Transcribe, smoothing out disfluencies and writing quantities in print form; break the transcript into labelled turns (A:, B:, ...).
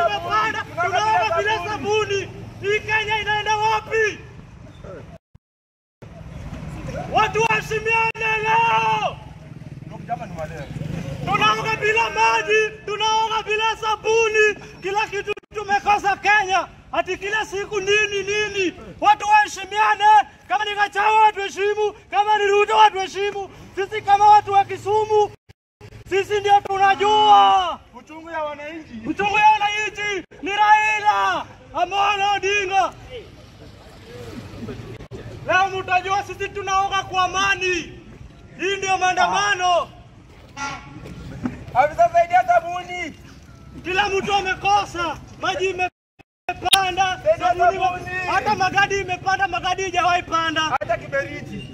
A: Imepanda, tunaoga bila sabuni. Hii Kenya inaenda wapi? Watu waheshimiane leo. Tunaoga bila maji, tunaoga bila sabuni, kila kitu tumekosa Kenya. Ati kila siku nini nini. Watu waheshimiane. Kama ni Gachagua watu heshimu, kama ni Ruto watu heshimu. Sisi kama watu wa Kisumu, sisi ndio tunajua
B: Uchungu ya wananchi.
A: Uchungu ya wananchi ni Raila Amolo Odinga. Leo mtajua sisi tunaoga kwa amani. Hii ndio maandamano.
B: Afisa, saidia sabuni.
A: Kila mtu amekosa, maji imepanda,
B: Saidia
A: sabuni,
B: sabuni.
A: hata magadi imepanda, magadi haijawahi panda.
B: Hata kiberiti.